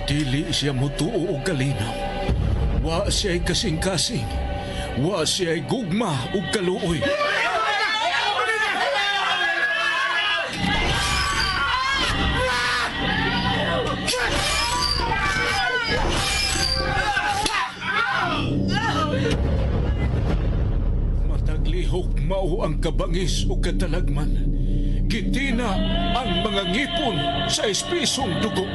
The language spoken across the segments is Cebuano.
Dili siya mutuo og kalinaw. Wa siya'y kasing-kasing. Wa siya'y gugma ug kaluoy. Matag lihok mao ang kabangis ug katalagman. Gitina ang mga ngipon sa espisong dugo.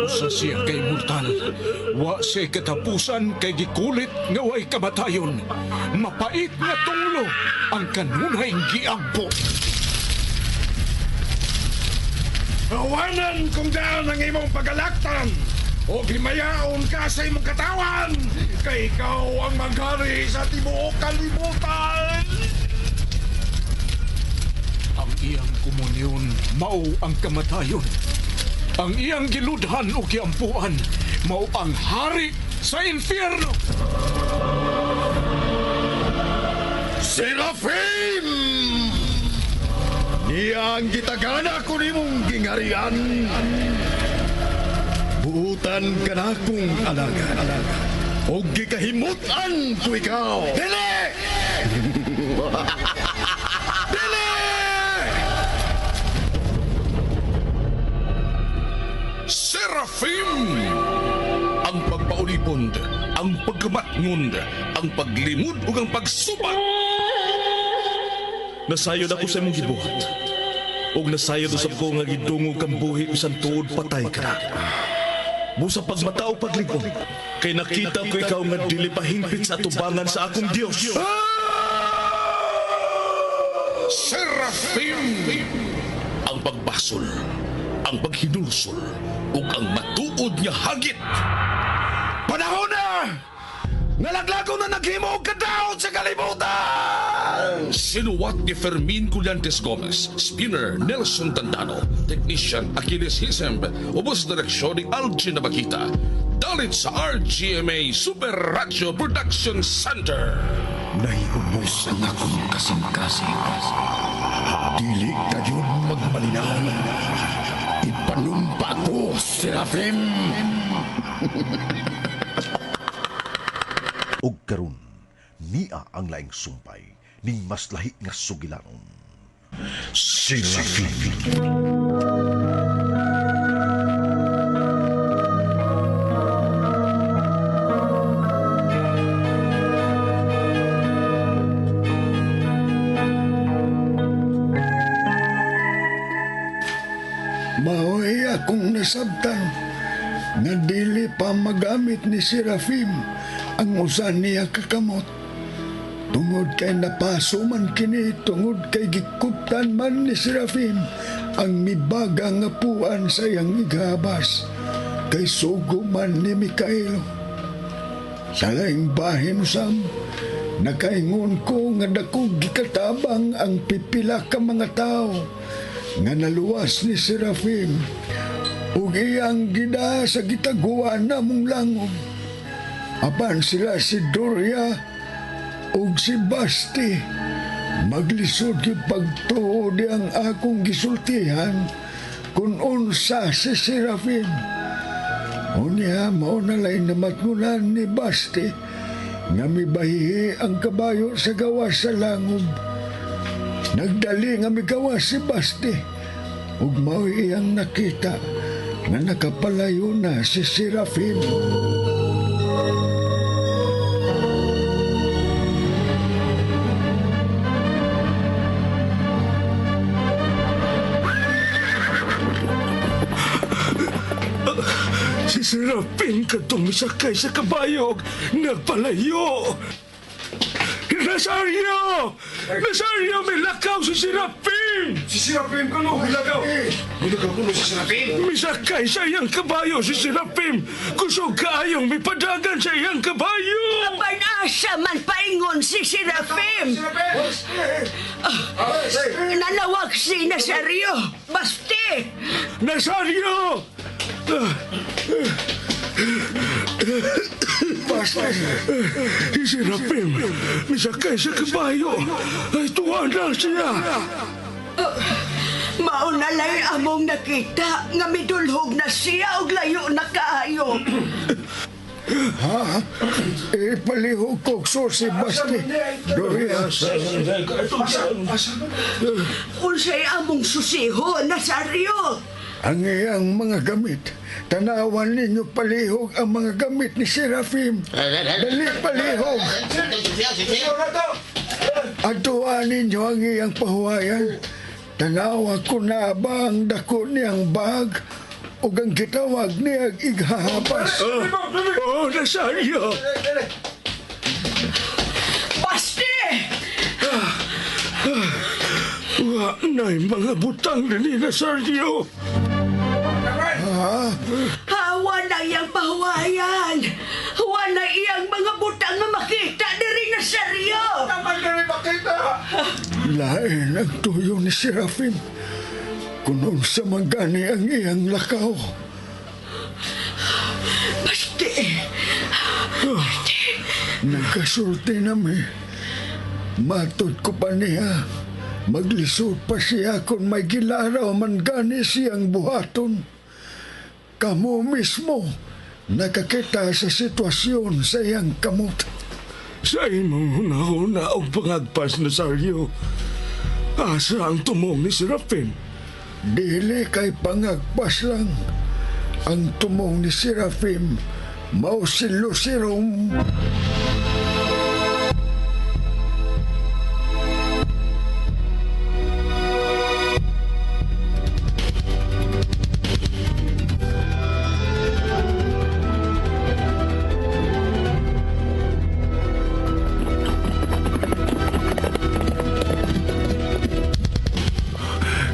Usa siya kay mortal. Wa siya katapusan kay gikulit nga way kamatayon. Mapait nga tunglo ang kanunay giampo. Awanan kung daan ang imong pagalaktan o himayaon ka sa imong katawan kay ikaw ang maghari sa tibuok kalibutan. Ang iyang komunyon mao ang kamatayon. Ang iyang giludhan o giampuan mao ang hari sa impyerno. Serafim! Niya ang gitagana ko nimong gingarian. Buutan ka na kong alagad. O gikahimutan ko ikaw. Dili! Dili! Serafim! Ang pagpaulipon, ang pagkamatngon, ang paglimod ug ang pagsubat. Nasayod ako sa imong gibuhat. Ug nasayod usab ko nga gidungog kang buhi bisan tuod patay ka na. Busa pagmata o paglig-on, kay nakita ko ikaw nga dili pa hingpit sa atubangan sa akong Dios. Serafim! Ang pagbasol, ang paghinulsol, ug ang matuod nga hagit. Panahon na! Nalaglago na naghimo og kadaot sa kalibutan! Sinuwat ni Fermin Collantes Gomez, Spinner Nelson Tandano, Technician Achilles Hisemb, ubos direksyon ni Algin Nabakita. Dalit sa RGMA Super Radio Production Center. Nahiubos ang akong kasing-kasing. Dili kayon magmalinaw. Ipanumpa ko, Serafim! Og karon niya ang laing sumpay ning mas lahi nga sugilanon. Serafim. Maoy akong nasabtan nga dili pa magamit ni Serafim ang usa niya kakamot. Tungod kay napaso man kini, tungod kay gikuptan man ni Serafim ang mibaga nga puan sa iyang ighabas kay sugo man ni Mikaelo. Sa laing bahin usam, nakaingon ko nga dako gikatabang ang pipila ka mga tao nga naluwas ni Serafim ug iyang gida sa gitaguan namong langob. Apan sila si Doria ug si Basti maglisod gyud pagtuo di ang akong gisultihan kung unsa si Serafim. Unya mao na lay namatngunan ni Basti nga mibahihi ang kabayo sa gawas sa langob. Nagdali nga migawas si Basti ug mao iyang nakita nga nakapalayo na si Serafim. Si Serafim kadtong misakay sa kabayo og nagpalayo. Nazario! Nazario, milakaw si Serafim! Si Serafim kuno, milakaw. Milakaw kuno si Serafim. Misakay sa iyang kabayo si Serafim. Kusog kaayong mipadagan sa iyang kabayo. Apan asa man paingon si Serafim. Nanawag si Nazario. Basti! Nazario! Basta. Si Serafim, misakay sa kabayo. Ay, tuwa na siya. Mauna lang among nakita nga midulhog na siya og layo na kaayo. Ha? Ipalihog kog susi, Basti. Doria. Unsay among susiho, Nazario? Ang iyang mga gamit. Tanawan ninyo palihog ang mga gamit ni Serafim. Dali palihog. Adtuan ninyo ang iyang pahuwayan. Tanawa ko na ba ang dako niyang bag ug ang gitawag niyang ighahapas. Oh, Nazario. Basti! Wa na'y mga butang ni Nazario. Hawa na iyang pahuwayan. Hawa na iyang mga butang nga makita diri Nazario. Lain ang tuyo ni Serafim. Kung sa manggani ang iyang lakaw. Basti! Nagkasulti nami. Matod ko pa niya. Maglisod pa siya kung may gilaraw man gani siyang buhaton. Kamo mismo nakakita sa sitwasyon sa iyang kamot. Sa imong hunahuna og pangagpas, Nazario. Asa ang tumong ni Serafim? Dili kay pangagpas lang. Ang tumong ni Serafim mao si Lucerom.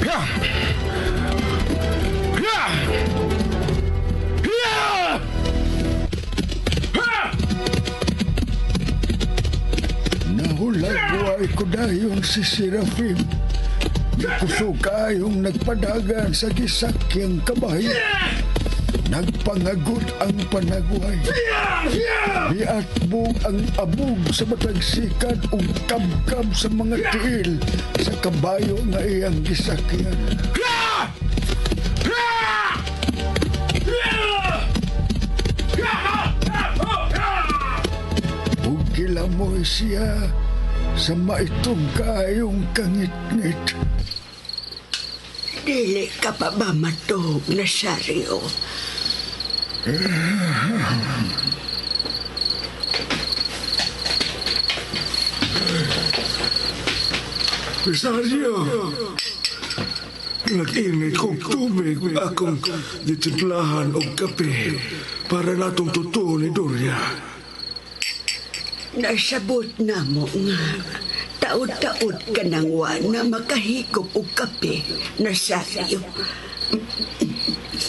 Ya! Ya! Ya! Ha! Nahulagway ko dayon si Serafim. Nakusog kayong nagpadagan sa gisakyang kabayo. Nagpangagot ang panagway. Biatbog ang abog sa matag sikad ug kabkab sa mga tiil sa kabayo nga iyang gisakyan. Ya! Ya! Ya! Ug gilamoy siya sa maitong kaayong kangitngit. Dili ka pa ba matuog, Nazario? Rosario! Nag-init kong tubig akong gitimplahan og kape para natong totoo ni Doria. Nasabot na mo nga. Taod-taod ka nang wa na makahigop og kape, Nazario.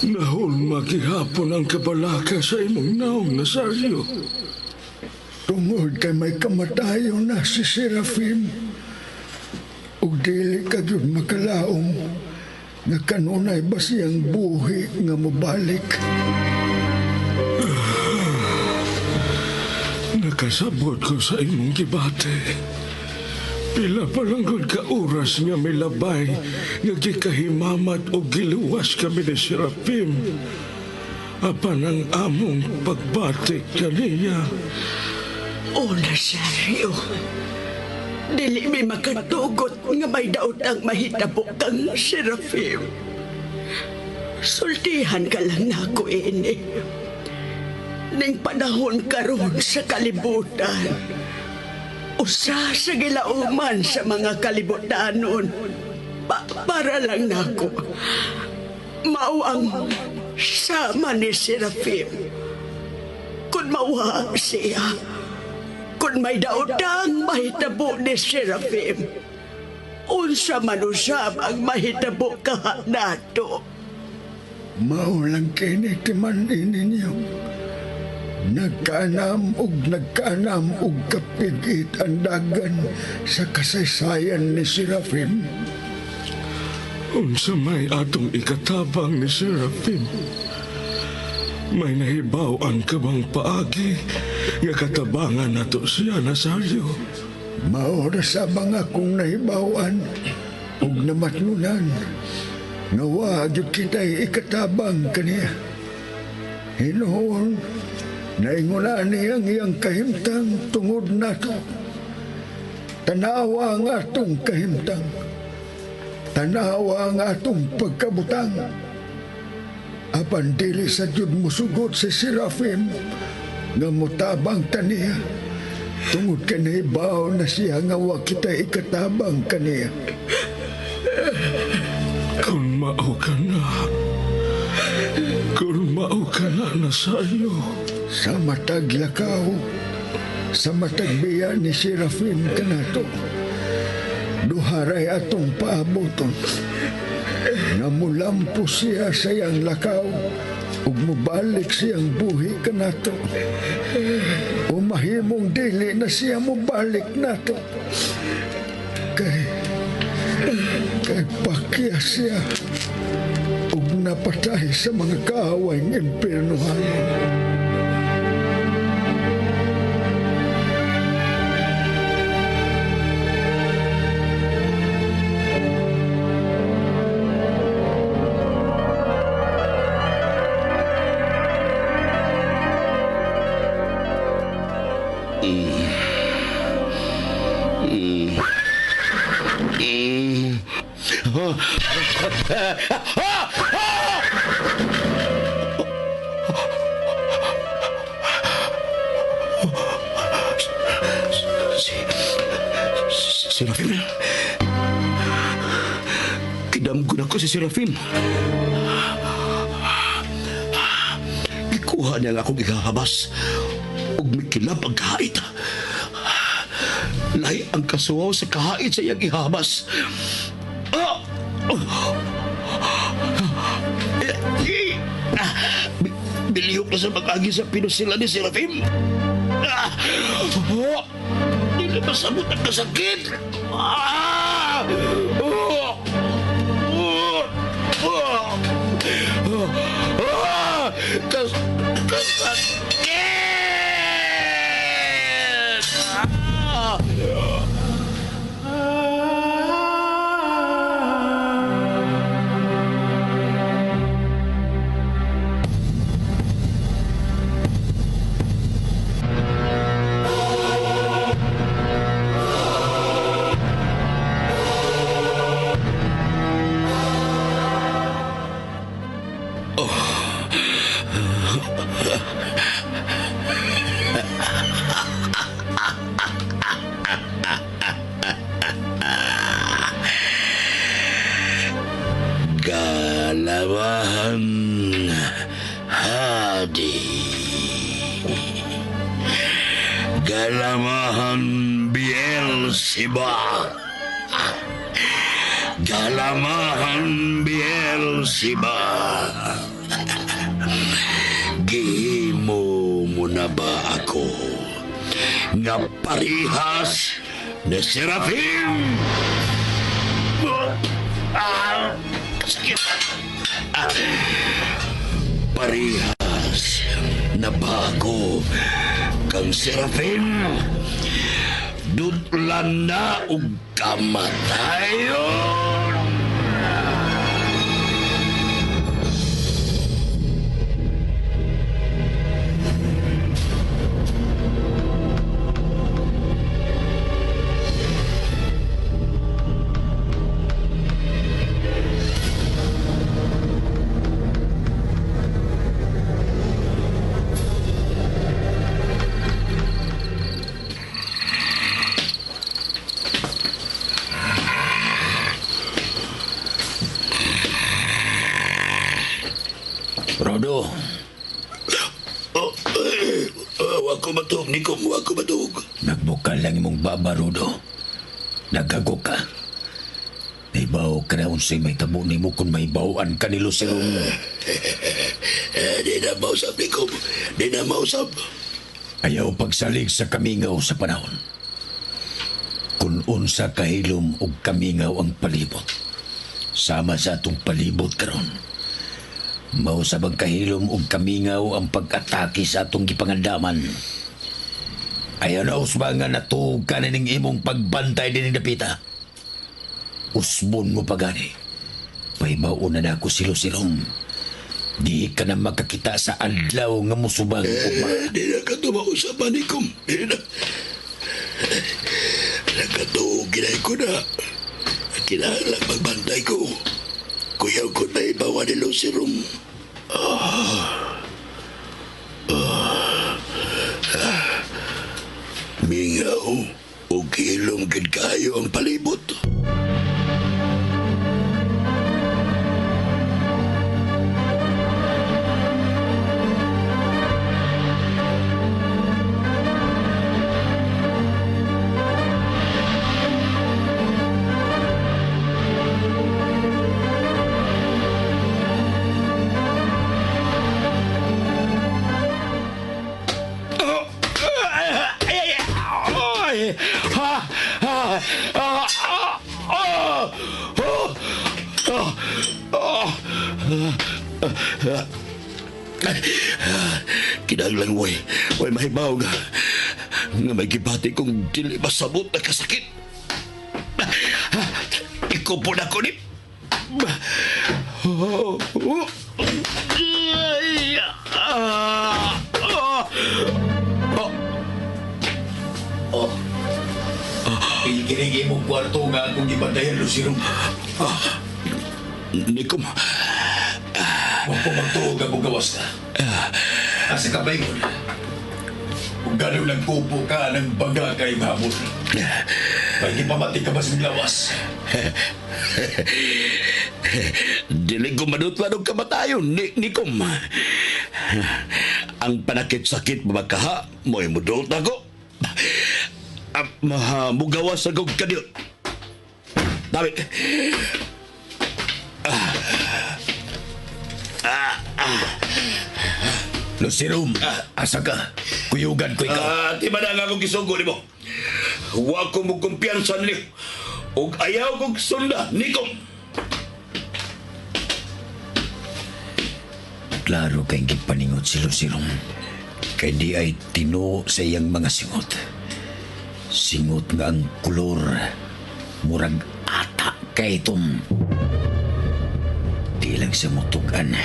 Nahulma gihapon ang kabalaka sa imong naong, Nazario. Tungod kay may kamatayon na si Serafim. Ug dili ka gyud makalaom nga kanunay ba siyang buhi nga mobalik. Nakasabot ko sa imong gibate. Pila pa lang gud ka oras nga may labay nga gikahimamat o giluwas kami ni Serafim. Apan ang among pagbati kaniya. O, Nazario. Dili mi makatugot nga may daot ang mahitabo kang Serafim. Sultihan ka lang nako ini. Ning panahon karon sa kalibutan. Usa sa gilauman sa mga kalibutanon. Para lang nako. Mao ang sama ni Serafim. Kung mauha siya, kung may daotang mahitabo ni Serafim, unsa man usab ang mahitabo kaha nato. Mao lang kini timan-in ninyo. Nagkaanam og nagkaanam og kapigit ang dagan sa kasaysayan ni Serafim. Unsa may atong ikatabang ni Serafim. May nahibaw-an ka bang paagi nga katabangan nato siya, Nazario? Mao ra sa mga akong nahibaw-an ug namatnunan nga wa gyud kita'y ikatabang kaniya. Hinuon, nainguna niya ang iyang kahimtang tungod nato. Tanawa ang atong kahimtang. Tanawa ang atong pagkabutang. Apan dili sa jud musugot si Serafim nga mutabang taniya. Tungod kay nahibaw na siya nga wa kita ikatabang kaniya. Kung mao ka na, kung mao ka na, Nazario. Sa matag lakaw, sa matag biya ni Serafim kanato, duharay atong paaboton. Nga mulampo siya sa iyang lakaw ug mubalik siyang buhi kanato. O mahimong dili na siya mubalik nato. Kay pakya siya ug napatay sa mga kaaway ng impiernohanon. Si Serafim. Kidamgon ako si Serafim. Gikuha niya ang akong ihahabas ug mikilab ang kahait. Lahi ang kasuwaw sa kahait sa iyang ihabas. Ah! Bilihok na sa mag-agi sa pinusila ni Serafim. Ah! Oh! Dili masabot ang kasakit. Ah! Oh! Oh! Oh! Ah! Kasakit! Ah! Galamahan Hadi. Galamahan Beelzebub. Galamahan Beelzebub. Gihimo mo na ba ako nga parihas ni Serafim? Ah, sakit. Ah, parihas na ba ako kang Serafim? Dutlan na og kamatayon. Rodo, Oh, wag ko matug, Nico. Wag ko matug. nagbukal lang imong baba, Rodo. Nagago ka. Naibaw ka na unsay may tabo nimo kung may bawaan ka ni Lucero. Di na mausap, Nico. Di na mausap. Ayaw pagsalig sa kamingaw sa panahon. Kung unsa kahilom og kamingaw ang palibot, sama sa atong palibot karon. Mao sa kahilom og kamingaw ang pag-atake sa atong gipangandaman. Ayaw na usba nga natuog ka na ning imong pagbantay din dapita. Usbon mo pagani. Pahibaw na na ako silo-silong. Di ka na makakita sa adlaw nga musubag ugma. Eh, di na ka tumausapan ni Kum. Di na. Nagkatuog ginay ko na. Kinahanglan magbantay ko. Kuyaw ko na ibawa ni Lucirum. Mingaw o kilom gid kayo ang palibot. Kinahanglan way, way mahibaw nga. Nga may gibati kong dili masabot na kasakit. Ikaw po na ko ni... Oh. Ikinig imong kwarto nga akong gibantayan, Lucero. Nikom, Huwag ko magtuog ang gawas ka. Asa ka ba yun? Kung gano'n nagkupo ka ng baga kay habol. May gipamati ka ba sa lawas? dili ko manutlan og kamatayon ni Nikom. Ang panakit-sakit makaha, mo'y mudulot ako. Mugawas akong kadiyot. Dami. Lucero, asa ka? Kuyugan ko ikaw. Di ba na nga akong gisugo nimo? Wa ko mo kumpiyansa ninyo. Ug ayaw kong sunda, Nikom. Klaro kay gipaningot si Lucero. Kay di ay tino sa iyang mga singot. Singot nga ang kolor. Murag ata kay itom. Di lang siya mutugan.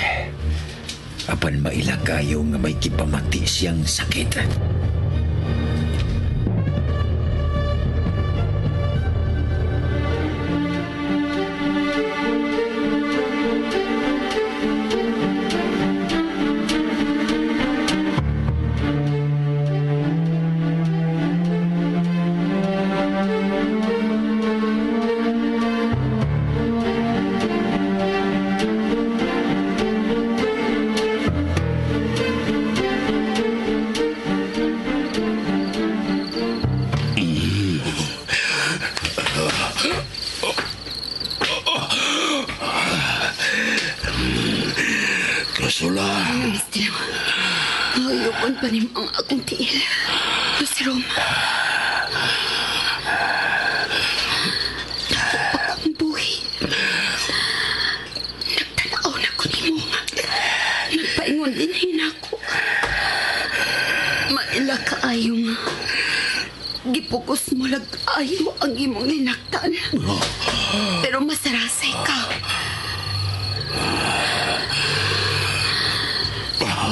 Apan maila kayo nga may gipamati siyang sakit. Kasula. Mister, ayokon pa rin ang akong tiil. Lucero, pa akong buhi. Nagtanaw na ko nimo nga. Nagpaingon din hinako. Maila kaayo nga. Gipukos mo lag ayo ang imong linaktan. Pero masarasay ka.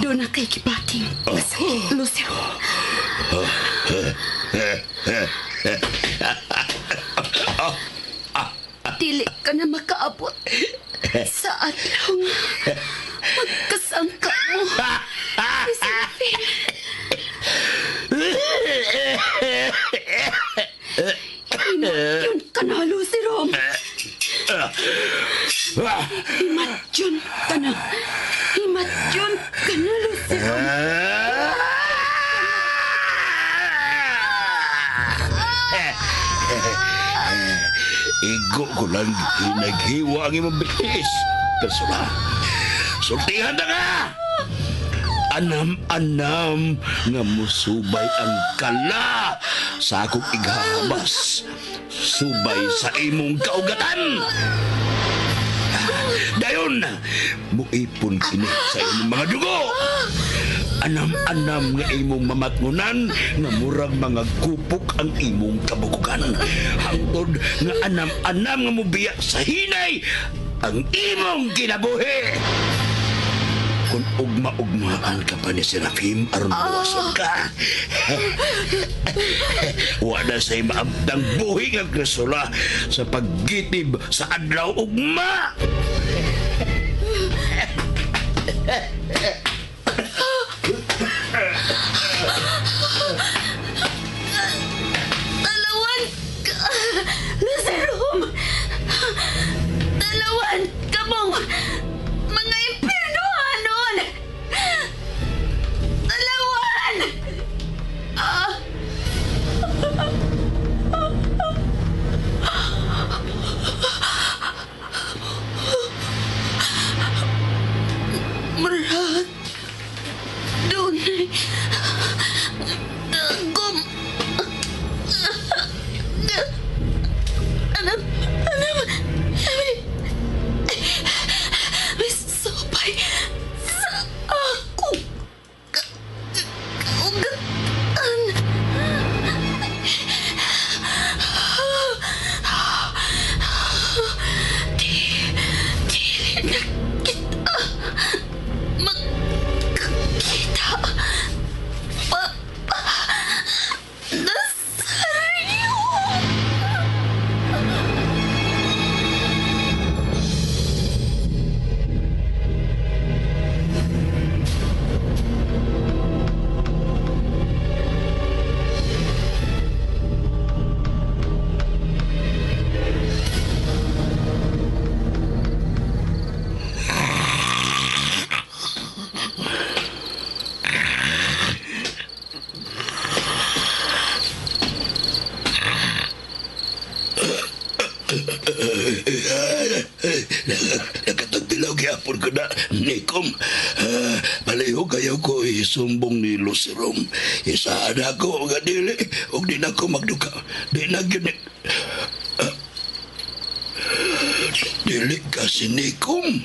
Doon na kay kibating. Masakit, Lucero. Dili ka na makaabot sa adlaw nga magkasangka mo. Serafin. Himatyon ka na, Lucero. Himatyon ka na. Himatyon ka na, Lucero. Igo ko lang hinaghiwa ang imong bihis. Kasula. Sultihan na nga! Anam-anam nga musubay ang kala sa akong ighabas. Subay sa imong kaugatan. Dayon! Karon muipon kini sa imong mga dugo. Anam-anam nga imong mamatngunan nga murag mga kupok ang imong kabukukan. Hangtod nga anam-anam nga mubiya sa hinay ang imong kinabuhi. Kung ugma-ugmaan ka pa ni Serafim aron mawason ka. Wala sa'y maabdang buhi nga krisula sa paggitib sa adlaw ugma. Dalawan ka! Lucerom! Dalawan ka mong mga impiernohanon! Dalawan! Ah! Murag, dunay, dagom, Anam, anam, may, may supay sa akong kaugatan. Di, dili na kita magkakita pa, pa, Nazario. Nakatagdilaw gyapon ko na, Nikom. Ah, Palihog kayo ko isumbong ni Lucerom. Isaan ako nga dili, ug di na ko magduka. Di na gyud ni- Ah, dili ka si Nikom.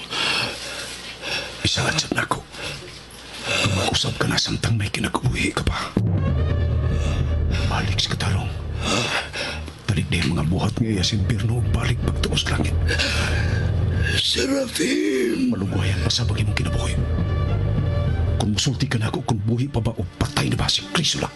Isaad sa nako. Mag-usap ka na samtang may kinakabuhi ka pa. Balik sa katarong. Balik na yung mga buhat nga iya sa impyerno ug balik pagtuos langit. Serafim! Malugwayan pa sa bagay mong kinabuhi. Kung musulti ka na ako kung buhi pa ba o patay na ba si Crisula.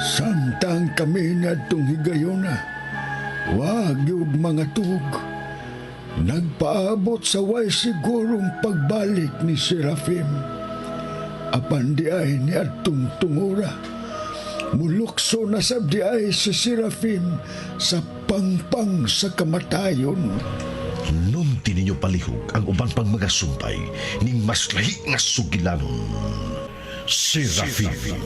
Samtang kami niadtong higayona, wa gyud mga tug. Nagpaabot sa way sigurong pagbalik ni Serafim. Apan di ay niadtong tungura. Mulukso na sab di ay si Serafim sa pangpang sa kamatayon. Nunti ninyo palihog ang uban pang mga sumpay ning mas lahi nga sugilanon. Serafim.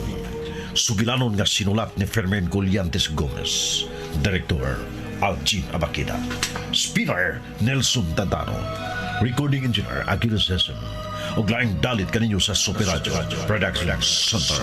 Sugilanon nga sinulat ni Fermin Goliantes Gomez. Director Algin Abakida. Spinner Nelson Tantano. Recording Engineer Aguila Session. Ug laing dalit kaninyo sa Super Radio Production Center.